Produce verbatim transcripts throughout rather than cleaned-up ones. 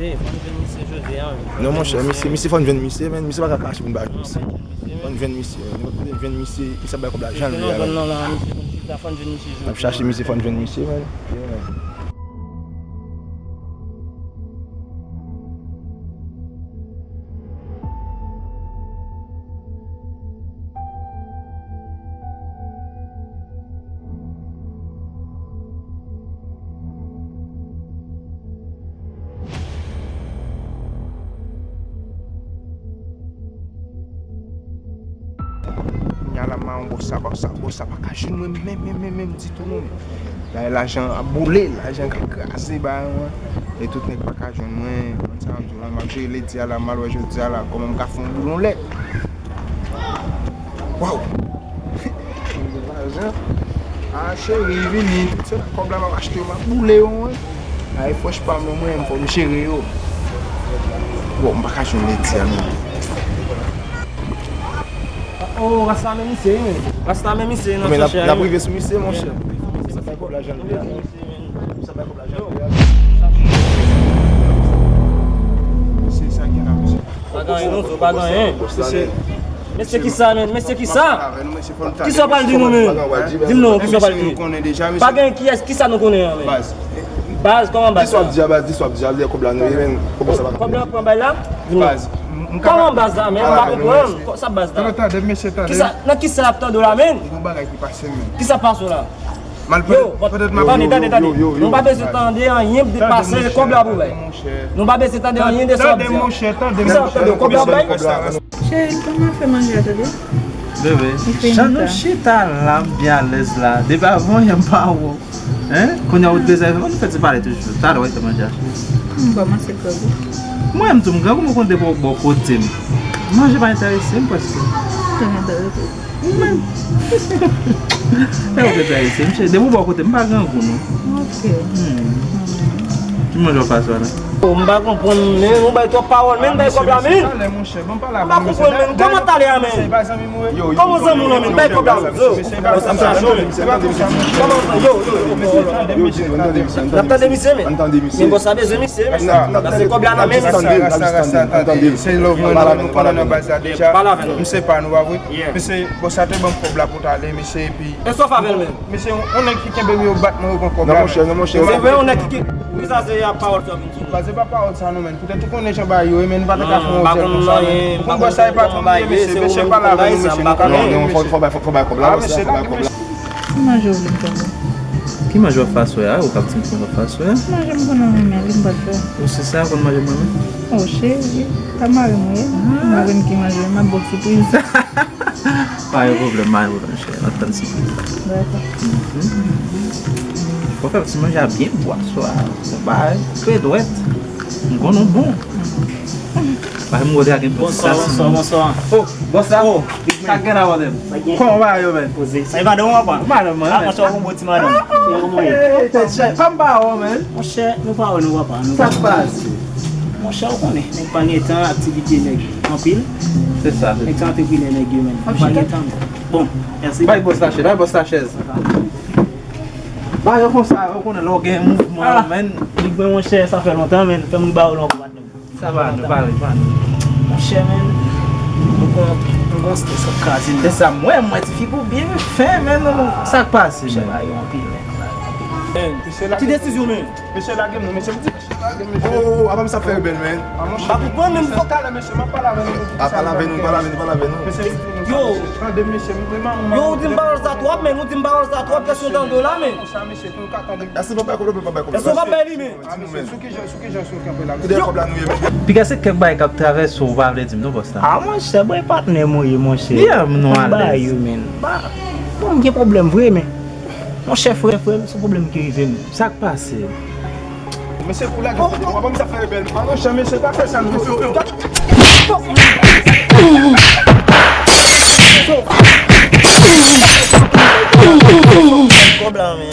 Fò n jwenn misye jodi a, wi. Non, monchè, misye, misye fò n jwenn misye, men misye pa ka kache pou n pa jwenn misye. Fò n jwenn misye, men nenpòt kote n jwenn misye, misye ap bay kòb la jan l vle a, men. Misye nan zòn nan la, misye konn chita, fò n jwenn misye jodi a. N ap chache misye, fò n jwenn misye, men. Yeah, man. Kounya la, m a yon bòs sa, bòs sa, bòs sa pa ka jwenn mwen menm, menm, menm, menm ditou, non. Dayè lajan ap boule, lajan k ap kraze bagay mwen. E tout nèg pa ka jwenn mwen. Konn sa m di w la, m ap jere ledi a la, m al wè jodi a la, kòman m ka fè yon boulon lè. Waw! Lajan. Ah, cheri, vini. Tout se kòb la m ap achte yo, m ap boule yo, mwen. Ay, fwèch pa m nan mwen, fò m jere yo. Bon, m pa ka jwenn ledi a, non. Oh, rasta men misye, wi, men. Rasta men misye, non, chèchè. N ap rive sou misye, monchè. Sa fè kòb lajan l vle a. Sa fè kòb lajan l vle a. Misye, sa gen la, misye. Pa gen anyen, non, Zo, pa gen anyen. Misye. Mesye, kisa, men? Mesye, kisa? Kisa w pral di nou, men? Di m non, kisa w pral di? Pa gen kiyès, kisa nou konnen an, men? Baz. Baz, kòman baz sa? Di sa w ap di a, baz, di sa w ap di a, lè kòb la nou ye, men. Kòb la pran bay la? Di m non. Kòman baz la, men? M pa konprann. Sa baz la? Tande, tande, mesye, tande. Kisa, nan kisa y ap tande w la, men? Gon bagay ki pase, men. Kisa pase w la? Yo, tande, tande, tande. Nou pa bezwen tande anyen de pase kòb la pou bay. Nou pa bezwen tande anyen de sa w ap di a. Kisa w ap tande? Kòb la bay? Cheri, kòman fè manje a, tande? Bebe, jan nou chita la, m byen alèz la. Depi avan yè m pa wè w. Hein? Kounye a ou t bezwen fè, nou fè ti pale toujou. Talè w ap fè manje a, cheri. M kòmanse grangou. Mwen menm tou, m grangou, m konn depi w bò kote m. Manje pa enterese m prèske. Sa enterese w? Ou menm. Sa yo te fè isi, mesye. Depi w bò kote m, m pa grangou, non. Ok. Hmm. Ki manje w fè aswè la? Oh, m pa konprann, men. Ou bay twòp pawòl, men. M bay kòb la, men. M pa konprann, men. Kòman talè a, men? Kòman zanmi w la, men? Bay kòb la, men. Yo, yo, yo, yo, yo. N ap tande misye, men. Men bòs la bezwen misye, men. Paske kòb la nan men misye. Se love mwen, nou konnen nan baz la deja. Misye pa nou, pa vre? Mesye, bòs la te ban m kòb la pou t ale, mesye, epi... E sa w fè avè l menm? Mesye, yon nèg ki kenbe m, yo bat mwen, yo pran kòb la. Non, monchè, non, monchè. Se vre, yon nèg ki, ki, kisa se a pawòl sa w vin di? Baz, se pa pawòl sa non, men. Poutèt ou konnen jan bagay yo ye, men, nou pa ta ka fè yon zèl konsa, men. Pou m bòs la, e pa twò mwen ye, mesye, mesye, pale avè nou, mesye, nou ka... Non, non, fò, fò bay, fò, fò bay kòb la, bòs la, fò bay kòb la. Ki manje w vle m fè pou ou? Ki manje w ap fè aswè a? Ou k ap di m ki manje w ap fè aswè a? Manje m konnen renmen li, m pral fè. Ou se sa, ou konn manje mwen menm? Oh, cheri, pa mare m wi. M ap jwenn ki manje, m ap ba w sipriz. Pa gen pwoblèm, pa gen pwoblèm, cheri. M ap tann sipriz la. Dakò. Ou fè ti manje a byen gou aswè a. Ou pa tre dwèt. M konn ou bon. Paske m wè w deja gen plis sas. Bonswa, bonswa, bonswa. Oh, bonswa. Oh, sa k gen la, madanm? Kòman w ye, man? Poze. Sa e madanm ou, papa? Madanm mwen. Ah, monchè, ou bon ti madanm. Kòman w ye? Tèt chaje. Kòman w ye, man? Monchè, nou pa wè nou, papa. Sa k pase? Monchè, ou konnen, nèg pa gen tan, aktivite nèg anpil. Se sa. Nèg se antreprenè nèg yo, men. Nou pa gen tan. Bon, mèsi. Bay bòs la chèz, bay bòs la chèz. Ba yo konsa, yo konnen lè w gen mouvman, men. Big Boy, monchè, sa fè lontan, men. Fè m ri ba ou lòt. Sa va, nou pale, pale. Monchè, men, m gon, m gon strès k ap kraze m. Se sa, mwen, mwen, ti figi w byen fen, men, non, sa k pase, men? Monchè, bagay yo anpil, men, bagay yo anpil. Ti desizyon, men. Mesye, lage m non, mesye, m di mesye lage m, mesye. Oh, oh, oh, apa misye ap fè rebèl, men? Ah, monchè, m pa konprann, men. Mesye, talè, mesye, m ap pale avè nou. Ah, pale avè nou, pale avè nou, pale avè nou. Mesye, yo, tande, mesye, m, m, yo, ou di m pawòl sa twòp, men, ou di m pawòl sa twòp, kèsyon tande w la, men. Konsa, mesye, pou nou ka tande. Èske w pa bay kòb la, pa bay kòb la? Èske w pa bay li, men? Ah, mesye, sou ki jan, sou ki jan, sou ki jan, sou ki jan. Piga se kèk bagay k ap travèse w, ou pa vle di m non, bòs la. Ah, monchè, bòy, patnè m ou ye, monchè. Yeah, m non alèz. Ba yo, men. Ba, bon, m gen pwoblèm vre, men. Monchè, frè, frè m, se pwoblèm ki rive m. Sa k pase? Mesye, pou lage, w ap ban m sa fè rebèl. Ah, monchè, mesye, pa fè sa, non, mesye. Kòb la, men.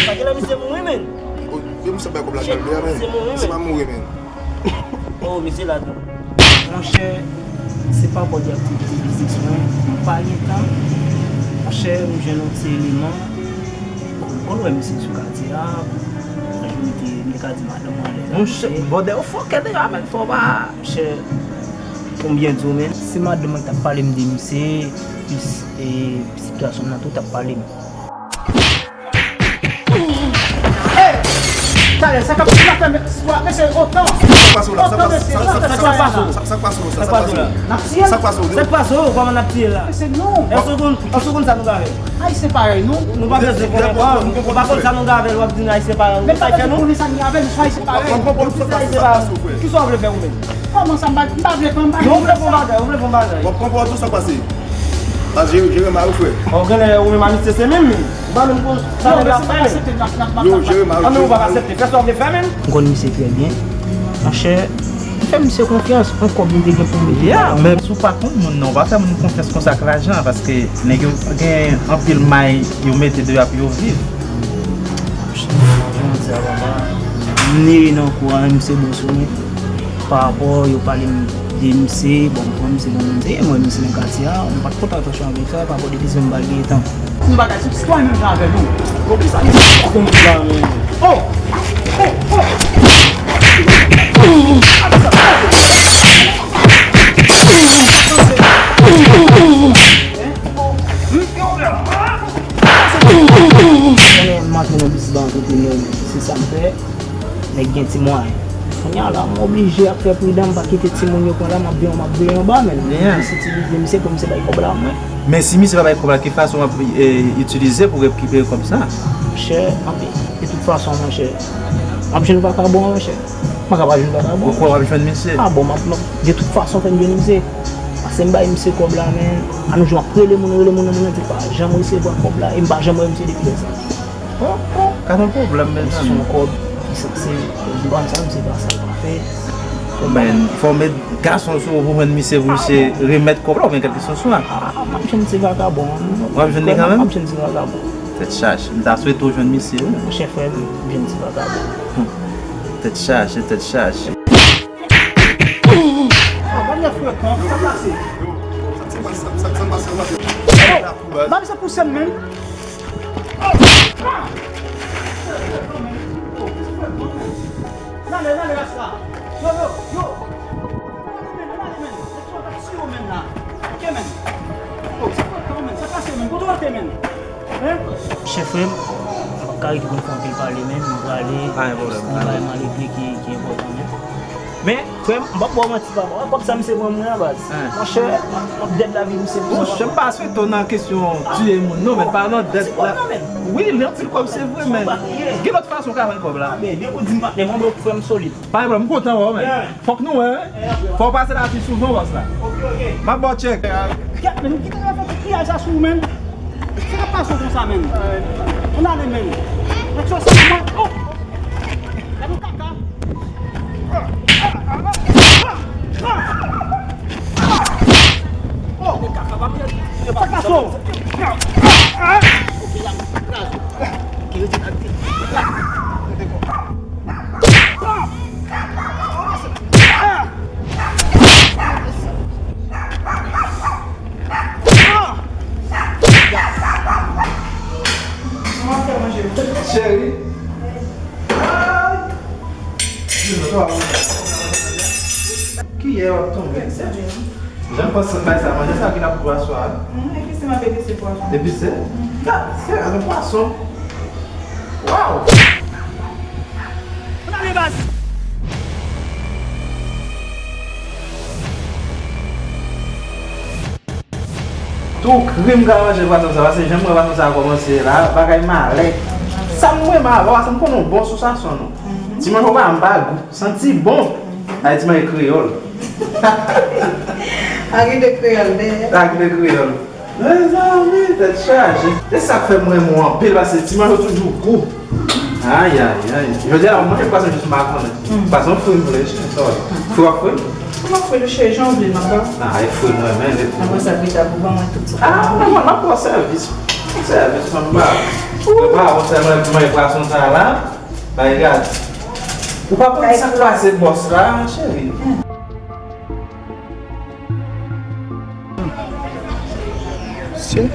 Sa gen nan misye mouri, men. Yo, misye bay kòb la, misye mouri, men. Misye pa mouri, men. Oh, mesye la tou. Monchè, se pa bò de aktivite biznis mwen, m pa gen tan. Monchè, m jwenn yon ti eleman. Ou konn wè misye sou katye a, mwen te, mwen te ka di madanm mwen anlè la. Monchè, bòdè ou fòkè deja, men fò pa. Monchè, konbyen di w, men? Se madanm mwen k t ap pale m de misye, plis, e, pitit gason m nan tou t ap pale m. Talè, sa k ap fè mesye otan. Sa k pase w la? Sa k pase w la? Sa k pase w la? N ap tiye l. Sa k pase w la? Sa k pase w? Kòman n ap tiye l la? Mesye, non. Èske w konn, èske w konn sa nou ka fè? Ayisyen parèy nou. Nou pa bezwen konnen kò, nou pa konn sa nou ka fè l, w ap di n Ayisyen parèy nou. Men sa k fè nou? Konnen sa nou ka fè, nou se Ayisyen parèy. W ap pran pòz tou sa k pase, sa k pase w, frè? Kisa w vle fè ou menm? Kòman sa m pa, m pa vle fè, m pa vle fè. Non, ou vle fè yon bagay, ou vle fè yon bagay. W ap pran pòz tou sa k pase. A, jere, jere mari w, frè. Ou genlè ou menm a misye se menm. Ou pa menm konn sa nèg la fè. Yo, jere mari w, jere mari w. An, men ou pa aksepte. Fè sa w vle fè, menm. M konn misye trè byen. Monchè, m fè misye konfyans. On kòb m te gen pou mete. Ya, men si w pa konn moun nan, ou pa fè moun konfyans konsa ak lajan, paske nèg yo gen anpil may yo mete deyò pou yo viv. Jan di a, papa, m neye nan kou a, misye bon sou mwen. Pa rapò yo pale m de misye, bon, m pran misye, bon, misye, mwen, misye nan katye a, m pa t kontan atansyon avèk sa, pa rapò de biznis m pa t gen tan. Nou bagay sou sitwayen menm jan avè nou. Bon, kisa li di? Konn sa, men. Oh! Oh! Oh! Konnen m antre nan biznis antreprener, se sa m fè. Nèg gen ti mwayen. Kounye a la, m oblije ap fè pridan, m pa kite timoun yo pran la, m ap benyen, m ap benyen anba, men. Misye itilize misye pou misye bay kòb la, mwen. Men si misye pa bay kòb la, ki fason w ap, e, itilize pou rekipere kòb sa? Monchè, anpil. De tout fason, monchè, m ap jwenn vakabon an, monchè. M pa ka pa jwenn vakabon. Poukwa w ap jwenn misye? A bon, m ap, m ap, de tout fason, fè m jwenn misye. Pase m bay misye kòb la, men, a nou jou, m ap rele moun, rele moun, moun nan di pa janm resevwa kòb la, e m pa janm wè misye depi lè sa. Ka nan pwoblèm, mezanmi. Son kòb ki sanse, di bann sa, misye pa sa l pa fè. Men, fò w met gason sou ou pou jwenn misye, pou misye remèt kòb la, oubyen kèlkeswa. A, m ap jwenn ti vakabon. W ap jwenn li kanmenm? M ap jwenn ti vakabon. Tèt chaje. M ta swete w jwenn misye, wi. Monchè, frè m, m jwenn ti vakabon. Tèt chaje, tèt chaje. Ah, bann nèg frekan, sa pase. Sa pase, sa pase. Ba misye pouse m menm. N ale, n ale, ras la. Yo, yo, yo. N ale, men, n ale, men. Nèg sa yo t ap tiye w, men, la. Ok, men. Oh, sa frekan, men. Sa pase, men. Kote w rete, men? Hein? Chèf, frè m, m p ap ka rete pou m fè anpil pale, men. M prale. Pa gen pwoblèm, pa gen pwoblèm. Yon bagay m ale regle ki, ki enpòtan, men. Men, frè m, m p ap ba w manti, papa. Wè kòb sa misye ban mwen an, baz. Monchè, m ap dèd lavi misye pou sa, papa. Monchè, m pa swete w nan kesyon tiye moun, non, men pa nan dèd la. Wi, li anpil kòb, se vre, men gen lòt fason w ka jwenn kòb la. Men, depi w di m patnè, mwen, frè m solid. Pa gen pwoblèm, m kontan wè w, men. Fòk nou wè, wi. Fò w pase la pi souvan, bòs la. M ap ba w tchèk. Kèt, men, kite yo fè tout piyaj sa sou ou, men. Sa k ap pase w konsa, men? Ann ale, men. Nèg sa, se mwen. Oh! Gade yon kaka. Oh! Gade kaka, pa mwen. Sa k pase w? Cheri. Kiyè w ap tonbe? Jan m panse m bay sa manje, sa ki n ap pran swa a? Epise m ap epise pwason. Epise? Gad, se yon pwason. Waw! Ann ale, baz! Tou kri m ka manje pwason sa, paske jan m wè pwason sa a kòmanse la, bagay malè. Sa m renmen avè w, se m konnen w bon sou sazon nou. Ti manje w pa m pa gou, santi bon. Ay, ti manje kreyòl. Ak ide kreyòl dèyè. Ak ide kreyòl. Mezanmi, tèt chaje. Se sa k fè m renmen w anpil, paske ti manje w toujou gou. Ay, ay, ay. Jodi a la, mwen manje pwason jis makonnen. Pwason fri m vle, chè, sa w vle. Fri w ap fri m? Kòman fri l, chè, jan w vle l, papa? A, e fri m renmen li. Apre sa, Vita, pou ban mwen tout sa. A, mwen, mwen, m ap ba w sèvis. Sèvis, mwen, m ba w. Ou pa wont sèlman pou manje pwason sa la. Bay gad. Ou pa konn sa k kraze bòs la, cheri. Se,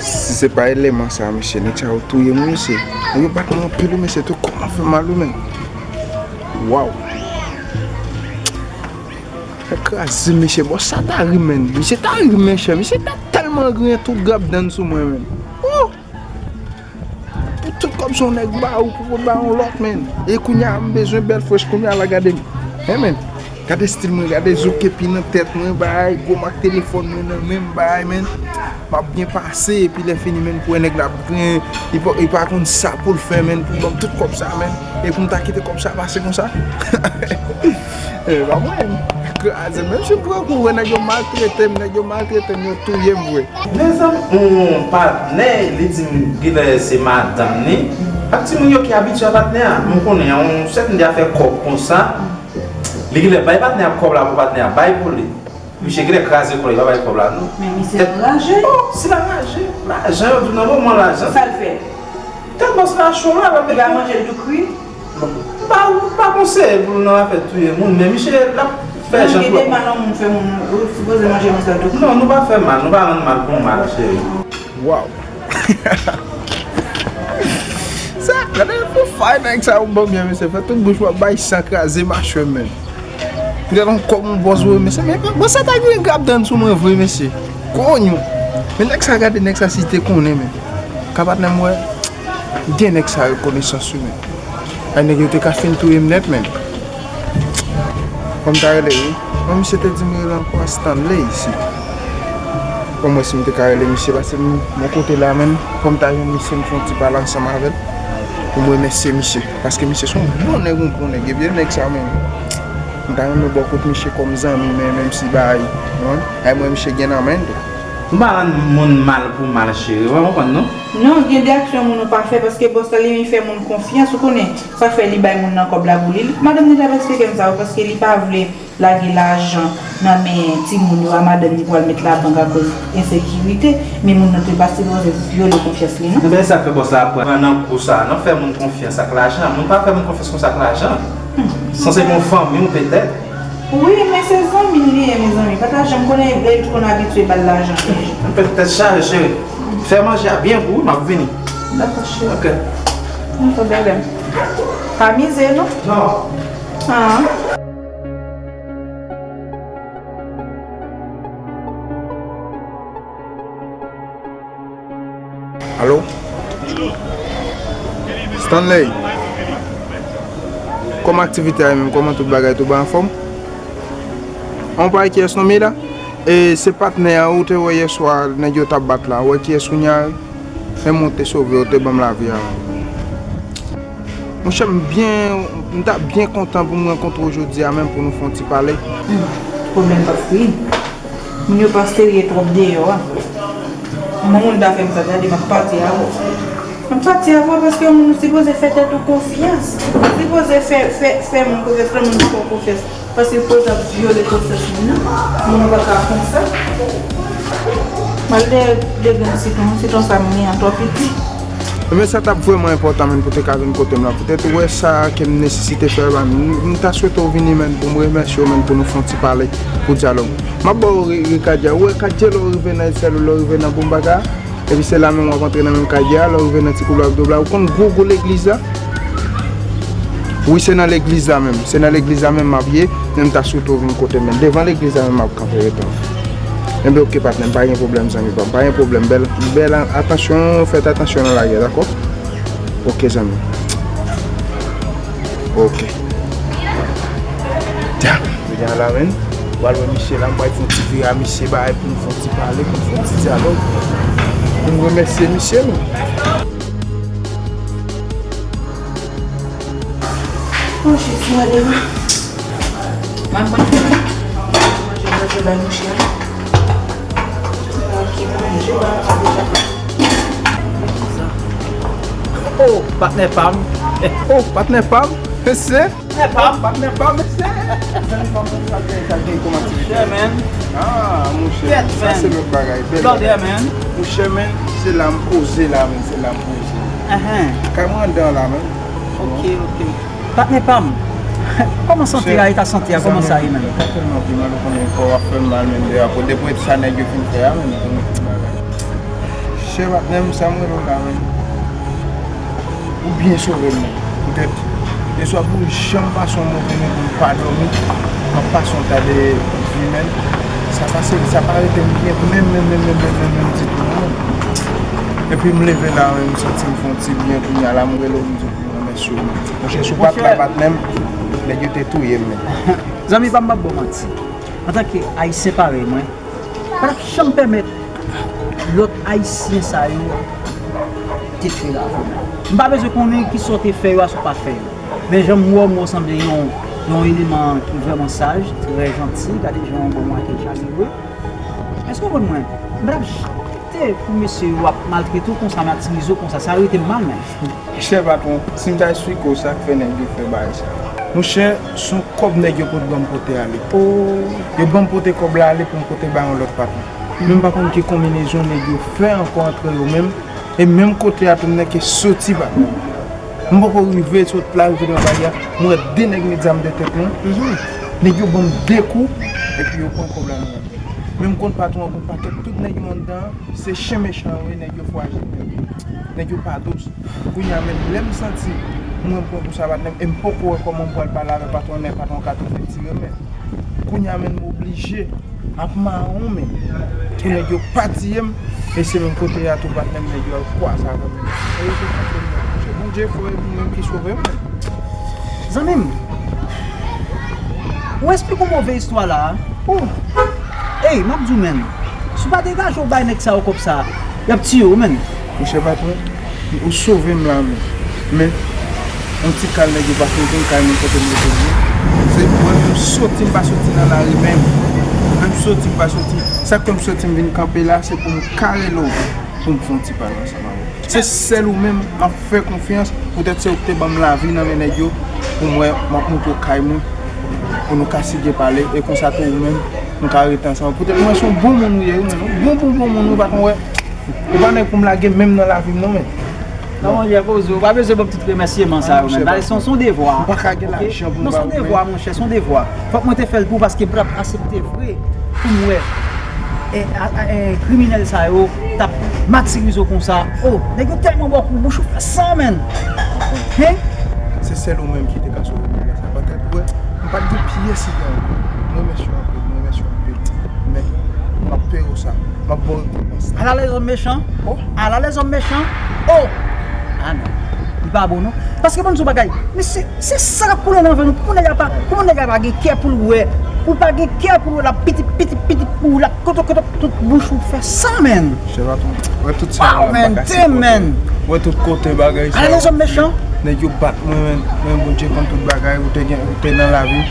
si se pa eleman sa, mesye, nèg sa yo touye m, mesye. Nèg yo bat mwen anpil, wi, mesye, tou kò m ap fè mal, wi, men. Waw. Sa kraze, mesye, bòs sa ta ri, men. Mesye ta ri, men, chè. Mesye ta tèlman griyen tout grap dan sou mwen, men. Oh! Pou tout kòb se yon nèg ba ou, pou pot ba yon lòt, men. E kounye a, m bezwen bèl frèch kounye a la, gade m. Hen, men. Gade stil mwen, gade zouk epi nan tèt mwen, bay, gwo mak telefòn mwen nan men m, bay, men. M ap byen pase, epi lè fini, men, pou wè nèg la ap griyen, li pa, li pa konn sa pou l fè, men, pou ban m tout kòb sa, men. E pou m ta kite kòb sa pase konsa. E, pa mwen, kraze, menm si m pran kou, wè nèg yo maltrete m, nèg yo maltrete m, yo touye m, vre. Mezanmi, yon patnè, li di m genlè se madanm li. Ak timoun yo ki abitye a patnè a, m konnen yon sèten de afè kòb konsa. Li genlè bay patnè a kòb la pou patnè a bay pou li. Misye genlè kraze kò l, li pa bay kòb la, non. Men misye anraje. Oh, si l anraje, lajan, yo di w nan moman lajan. Sa l fè? Tèt bòs la cho la, l ap mete. Li pa manje l tou kri? M pa, m pa konseye pou l nan afè touye moun, men misye l ap fè jan pou l. Gen de mal yon moun fè moun, ou sipoze manje moun sa tou. Non, nou pa fè mal, nou pa rann mal pou mal, cheri. Waw. Sa, gade pou fay nèg sa yo ban byen, mesye. Fè tout bouch w ap bay san kraze machwè, men. Gade yon kòb yon bòs vre, mesye. Men, bòs sa ta gen grap dan sou mwen vre, mesye. Konyo. Men nèg sa, gade nèg sa si te konnen, men. Ka patnè m wè. Gen nèg sa rekonesans wi, men. Ay, nèg yo te ka fin touye m nèt, men. Fò m ta rele, wi. Bon, misye te di m rele ankò a Stanley isi. Fò m wè si m te ka rele misye, paske m, mwen kote la, men. Fò m ta jwenn misye, m fè yon ti pale ansanm avè l. Pou m remèsye misye. Paske misye se yon bon nèg, yon bon nèg. Epi nèg sa, men. M ta renmen bò kot misye kòm zanmi, men menm si bagay, non. Ay, mwen, misye gen nan men l tou. Nou pa rann moun mal pou mal, cheri. Ou pa konprann, non? Non, gen de aksyon moun ou pa fè paske bòs la li menm fè moun konfyans, ou konnen. Sa fè li bay moun nan kòb la pou li. Madanm li t ap eksplike m sa, wi, paske li pa vle lage lajan nan men timoun yo a madanm li pou al met labank akoz ensekirite. Men moun nan tou pa sipoze vyole konfyans li, non. Ebyen, sa fè bòs la ap pran nan kou sa, non, fè moun konfyans ak lajan. Moun pa fè moun konfyans konsa ak lajan. Hmm. Sanse gen yon fanmi w petèt. Wi, men se zanmi l li ye, mezanmi. Pa ta janm konnen, li konn abitye ba l lajan. Tèt chaje, cheri. Fè manje a byen gou, m ap vini. Dakò, cheri. Ok. Yon pwoblèm. Pa mize, non? Non. Ah. Alo? Stanley? Kòman aktivite a ye menm? Kòman tout bagay? Tout bagay anfòm? An pa wè kiyès non, Mila? E se patnè a ou te wè yèswa nèg yo t ap bat la. Ou wè kiyès kounye a? Menm ou te sove, ou te ban m lavi a. Monchè, m byen, m ta byen kontan pou m rankontre w jodi a menm pou nou fè yon ti pale. Hmm, pwoblèm p ap fini. Moun yo pa serye twòp deyò a. Yon moun ta fè m sa, gade, m ap pati avè w. M ap pati avè w paske yon moun ou sipoze fè tèt ou konfyans. Ou sipoze fè, fè, fè moun konfyans, fè moun fè w konfyans. Paske koz ap vyole konsyans moun nan. Moun nan pa ka konsa. M al dèyè de grenn sitwon, sitwon sa m gen an twò piti. Ebyen, sa t ap vrèman enpòtan, menn, pou te ka vin kote m la. Poutèt ou wè sa ke m nesesite fè, ban m, m ta swete w vini, menn, pou m remèsye w, menn, pou nou fè yon ti pale, pou dyalòg. M ap ba w re-, re-, kadya. Ou wè kadya lè w rive nan sèl ou, lè w rive nan bon bagay. Epi se la menm w ap antre nan menm kadya, lè w rive nan ti koulwa ak doub la, ou konn gwo gwo legliz la? Wi, se nan legliz la menm. Se nan legliz la menm m ap ye, men m ta swete w vin kote m. Men devan legliz la menm m ap kanpe, rete. Enben, oke, patnè m, pa gen pwoblèm, zanmi pa m. Pa gen pwoblèm. Bèl, bèl a-, atansyon, fèt atansyon nan lari a, dakò? Oke, zanmi. Oke. Damn. Kounye a la, menn, w al wè misye la, m pral fè yon ti vire a misye, bay, pou nou fè yon ti pale, pou nou fè yon ti dyalòg. Pou m remèsye misye, menn. Oh, Jezi, ale la. M ap manje, manje, manje bay mouche a. Ki manje, bay manje. Oh, patnè pa m. Oh, patnè pa m. Mesye. Patnè pa m. Patnè pa m, mesye. Zanmi pa m, sa gen, sa gen kòm aktivite? Yeah, man. Ah, monchè, sa se lòt bagay. Bèl bagay. Monchè, men, se la m poze la, men, se la m poze. Kay mwen anndan la, men. Ok, ok. Patnè pa m, kòman sante a, eta sante a, kòman sa ye menm? Sa tèlman pi mal, ou konnen kò w ap fè m mal menm depi apre, depi sa nèg yo fin fè a menm, ou konnen ki bagay. Chè patnè m, sa m rele w la menm. Ou byen sove m, poutèt, e swa pou janm pase yon move nwi pou m pa dòmi, m ap pase yon ta de vi menm. Sa pase, sa pa rete m byen menm, menm, menm, menm, menm, menm, menm ditou non. Epi m leve la menm, m santi m fè yon ti byen, kounye a la m rele w, m di w pou m remèsye w. Monchè, si w pa t la patnè m, nèg yo te touye m menm. Zanmi pa m, m p ap ba w manti. Antanke Ayisyen parèy mwen, pa t ap janm pèmèt lòt Ayisyen sa yo detwi lavi w. M pa bezwen konnen kisa w te fè yo a, si w pa fè yo. Men jan m wè w, m wè w sanble yon, yon eleman ki vrèman saj, trè janti. Gade jan w bon, w ake chalere. Èske w konprann mwen? M pa t ap janm kite pou mesye yo ap maltrete w konsa, matirize w konsa. Sa rete m mal menm. Chè patwon, si m ta esplike w sa k fè nèg yo fè bagay sa. Monchè, se yon kòb nèg yo pot ban m pote ale. Yo ban m pote kòb la ale pou m pote ba yon lòt patnè. Men m pa konn ki konbinezon nèg yo fè ankò antre yo menm. E menm kote a tou m nèke soti patnè. M poko rive sot la, rive nan bari a, m wè de nèg met zam de tèt mwen. Nèg yo ban m de kou, epi yo pran kòb la nan men m. Men m konn patwon an, konn pakèt tout nèg yo anndan an. Se chen mechan yo ye, nèg yo fwaji, nèg yo, nèg yo pa dous. Kounye a menm, lè m santi mwen pran kou sa patnè m, e m poko wè kòman m pral pale avè patwon an, patwon an ka tou fè tire men. Kounye a menm, m oblije ap mawon men pou nèg yo pa tiye m, e se menm kote a tou patnè m, nèg yo al kwaze avè m. E yo te frape m, monchè. Bondye fò, e nou menm ki sove m. Zanmi m, ou esplike yon move istwa la a. Ou, ey, m ap di w, menn, si w pa degaje w bay nèg sa yo kòb sa, y ap tiye w, menn. Monchè patwon, ou sove m la, menn. Men, yon ti kal nèg yo pa fin jwenn kay mwen kote m rete byen. Se mwen menm soti, m pa soti nan lari menm. Menm soti, m pa soti. Sa k fè m soti, m vin kanpe la, se pou m ka rele w, pou m fè yon ti pale ansanm avè w. Se sèl ou menm m ap fè konfyans, poutèt se ou ki te ban m lavi nan men nèg yo, pou m wè m ap montre w kay mwen, pou nou ka sige pale, e konsa tou ou menm, nou ka rete ansanm. Poutèt mwen se yon bon moun ou ye, wi, menn. Yon bon, bon, bon moun, ou pa konn wè. Ou pa nèg pou m lage menm nan lavi m, non, menn. Non, monchè, poze w, ou pa bezwen ban m tout remèsyeman sa yo, menn. Bagay se yon, se yon devwa. M pa ka gen lajan pou m ba ou, menn. Non, se yon devwa, monchè, se yon devwa. Fòk mwen te fè l pou ou, paske m pa t ap aksepte vre pou m wè e, a, a, e, kriminèl sa yo t ap matirize w konsa. O, nèg yo tèlman ba w kou bouch ou fè san, menn. Hen? Se sèl ou menm ki te ka sove m nan sa. Patèt, wè, m pa t gen pyès ide ankò. M remèsye w anpil, m remèsye w anpil. Men, m ap peye w sa. M ap ba w rekonpans la. Ala lèzòm mechan. O. Ala lèzòm mechan. O. A non. Li pa bon, non. Paske, ban m di w bagay. Men se Se san k ap koule nan venn ou. Kouman nèg la pa, kouman nèg la pa gen kè pou l wè? Pou l pa gen kè pou l wè, l ap piti, piti, piti pou l ap koto, koto, tout bouch ou fè san, menn. Chè patwon, wè tout sa yo, menn, bagay se te, menn. Wè tout kote bagay sa yo. Ala lèzòm mechan. Nèg yo bat mwen, menn. Men Bondye konn tout bagay, ou te gen, ou te nan lavi.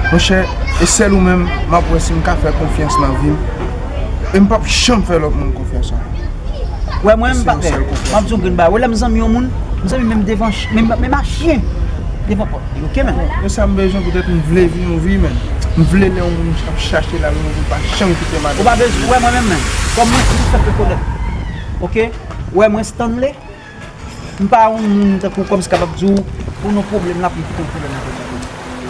Monchè, e sèl ou menm, m ap wè si m ka fè konfyans nan vi m. E m p ap janm fè lòt moun konfyans ankò. Wè mwen menm, patnè, m ap di w yon grenn bagay. Wè lè m zanmi yon moun, m zanmi menm devan ch-, menm, menm a chen devan pòt li, oke, menn? E sa m bezwen, poutèt m vle viv yon vi, menn. M vle lè yon moun ap chache lavi m, pou l pa janm kite madanm. Ou pa bezwen wè mwen menm, menn. Kòm mwen, m fèk rekonèt. Oke? Wè mwen, Stanley. M pa yon moun tankou kòmsi kapab di w, pou nou pwoblèm la, pou m kite yon pwoblèm avè w.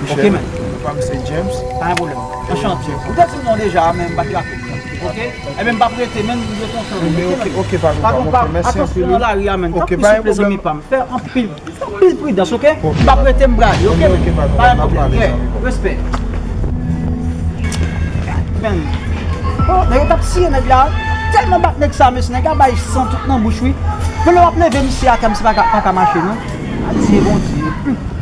Oke, menn. Non pa m se James. Pa gen pwoblèm. Anchante. Ou te di m non deja, men m pa t raple. Oke? Ebyen, m p ap rete, menn, m dwe kontan. Ebyen, oke, oke, pa gen pwoblèm. Oke, mèsi anpil. Atansyon nan lari a, menn. Tanpri, souple, zanmi pa m. Fè anpil, fè anpil pridans, oke? M p ap rete, m prale, oke, menn? Pa gen pwoblèm. Respè. Menn. O, nèg yo t ap tiye nèg la. Tèlman bat nèg sa, mesye, nèg la bay san tout nan bouch, wi. Pou lè w ap leve misye atè, misye pa ka, pa ka mache, non. Adye Bondye.